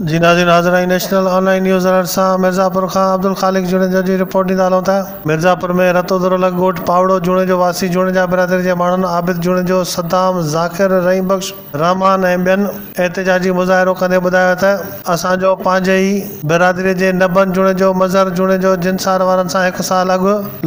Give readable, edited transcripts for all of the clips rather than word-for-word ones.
جي ناظرين حاضر آهيون نيشنل آن لائين نيوز الرٽ سان ميرزاپور کان عبدالخالق جوڻيجو جي رپورٽ ڏيندا هلون ته ميرزاپور ۾ رتودرو لڳ ڳوٺ پاوڙو جوڻيجو واسي جوڻيجا برادري جي ماڻهن عابد جوڻيجو، صدام، ذاڪر، رحيم بخش، رحمان ۽ ٻين احتجاجي مظاهرو ڪندي ٻڌايو ته اسان جو پنهنجي ئي برادري جي نبن جوڻيجو، مظهر جوڻيجو جنسار وارن سان هڪ سال اڳ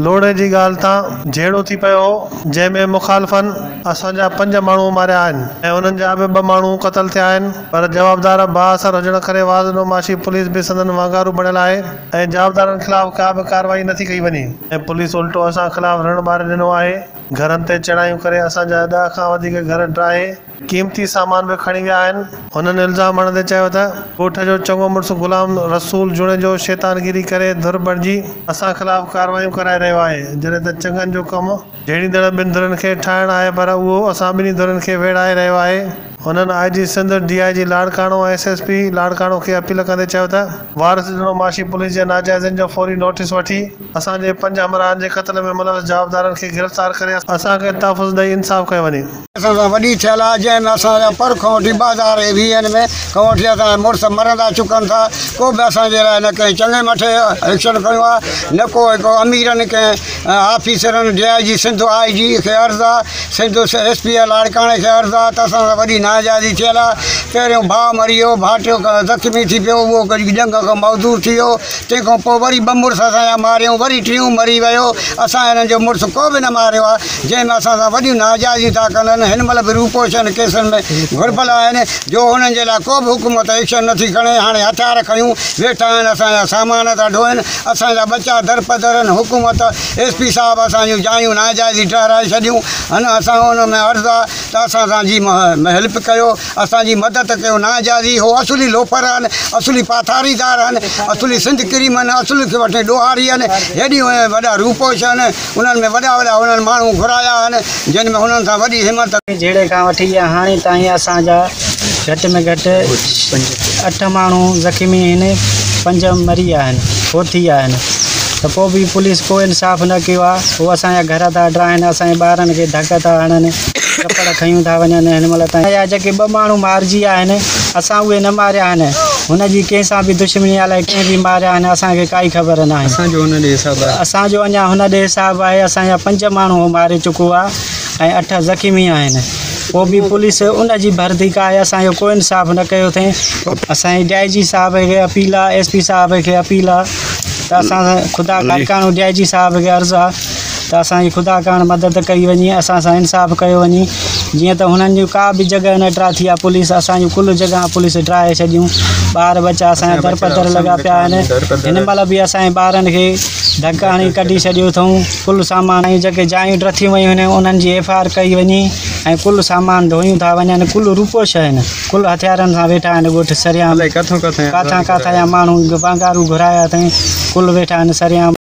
لوڙهي جي ڳالهه تان جهيڙو ٿي پيو هو جنهن ۾ مخالفن اسان جا پنج ماڻهو ماريا آهن ۽ انهن جا به ٻه ماڻهو قتل ٿيا آهن پر جوابدار بااثر هجڻ ڪري وازنو معاشي پوليس به سندن وانگارو بڻيل آهي ۽ جوابدارن خلاف ڪا به ڪارروائي نٿي ڪئي وڃي ۽ پوليس الٽو اسان خلاف رڻ ٻاري ڏنو آهي گهرن تي چڙهايون ڪري اسان جا 10 کان وڌيڪ گهر ڊاهي قيمتي سامان به کڻي ويا آهن. هنن الزام هڻندي چيو ته ڳوٺ جو چڱو مڙس غلام رسول جوڻيجو شيطانگيري ڪري ڌر بڻجي اسان خلاف ڪارروايون ڪرائي رهيو آهي جڏهن ته چڱن جو ڪم جهيڙيندڙ ٻن ڌرين کي ٺاهڻ آهي پر اهو اسان ٻنهي ڌرين کي ويڙهائي رهيو آهي. هنن آء جي سنڌ، ڊي I جي Larkana ۽ S S P Larkana کي اپيل ڪندي چيو ته وارث ڏنو معاشي پوليس جي ناجائزين جو فوري نوٽيس وٺي اسان جي پنج همراهن جي قتل ۾ ملوث جوابدارن کي گرفتار ڪري اسان کي تحفظ ڏئي انصاف ڪيو وڃي. اسان سان وڏي ٿيل آ جنهن ۾ اسان جا پر کان وٺي 2020 ۾ کان وٺي اسان جا مڙس مرندا چڪن ٿا ڪو به اسان جي لاء نه ڪنهن چڱي مٺي ايڪشن کنيو آ نه ڪو هڪ اميرن ڪنهن آفيسرن ڊي I جي سنڌ آء جي کي عرض آ سنڌ ايس پي لاڙڪاڻي کي عرض آ ته اسان سان وڏي ناانصافي ٿيل آ پهريون ڀاء مري ويو ڀائٽيو زخمي ٿي پيو اهو ڄنگهه کان معذور ٿي ويو تنهن کان پوء وري ٻه مڙس اسان جا ماريون وري ٽيون مري ويو اسان هنن جو مڙس ڪو به نه ماريو آ جنهن ۾ اسان سان وڏيون ناجائزيون ٿا ڪن هن مهل به روپوشن ڪيسن ۾ گهربل آهن جو انهن جي لاء ڪو به حڪومت ايڪشن نٿي کڻي هاڻي هٿيار کنيون ويٺا آهن اسان جا سامان ٿا ڍوئن اسان جا ٻچا درپدر آهن حڪومت ايس پي صاحب اسان جون جايون ناجائزي ڊهرائي ڇڏيون هن اسان ان ۾ عرض آ ته اسان سان جي هيلپ ڪيو اسان جي مدد ڪيو ناجائزي هو اصلي لوفر آهن اصلي پاٿاريدار آهن اصلي سنڌ ڪريم آهن اصل کي وٺي ڏوهاري آهن هيڏيون وڏا روپوش آهن انهن ۾ وڏا وڏا انهن ماڻهو گهرايا آهن جن ۾ انهن سان وڏي همت. جهيڙي کان وٺي هاڻي تائين اسان جا گهٽ ۾ گهٽ اٺ ماڻهو زخمي آهن پنج مري ويا آهن فوت ٿي ويا آهن ته پوء به پوليس ڪو انصاف نه ڪيو آهي هو اسان جا گهر ٿا ڊاهن اسان جي ٻارن کي ڌڪ ٿا هڻن ٿڦڙ کنيون ٿا وڃن هن مهل تائين يا جيڪي ٻه ماڻهو مارجي ويا آهن اسان اهي نه ماريا آهن هن جي ڪنهن سان به دشمني الائي ڪنهن به ماريا آهن اسان کي ڪائي خبر ناهي اسان جو هن ڏي حساب آهي. اسان جو اڃا هن ڏي حساب آهي اسان جا پنج ماڻهو هو ماري چڪو آهي ۽ اٺ زخمي آهن پوء به پوليس ان جي ڀرتي ڪا آهي اسان جو ڪو انصاف نه ڪيو اٿئي اسان جي ڊي I جي صاحب کي اپيل آهي ايس پي صاحب کي اپيل آهي ته اسان سان خدا لاڙڪاڻو ڊي I جي صاحب کي عرض آهي ته اسان جي خدا ڪاڻ مدد ڪئي وڃي اسان سان انصاف ڪيو وڃي جيئن ته هنن جون ڪا به جڳهه نه ڊاٿي آهي پوليس اسان جون ڪل جڳهه پوليس ڊاهي ڇڏيون ٻار ٻچا اسان جا درپدر لڳا پيا آهن هن مهل به اسان جي ٻارن کي ڌڪ هڻي ڪڍي ڇڏيو اٿئون ڪل سامان ۽ جيڪي جايون ڊٿيون ويون آهن انهن جي ايف I R ڪئي وڃي ۽ ڪل سامان ڍويون ٿا وڃن ڪل روپوش آهن ڪل هٿيارن سان ويٺا آهن ڳوٺ سريام ڪاٿان ڪاٿان جا ماڻهو بانگارو گهرايا اٿئين ڪل ويٺا آهن سريام.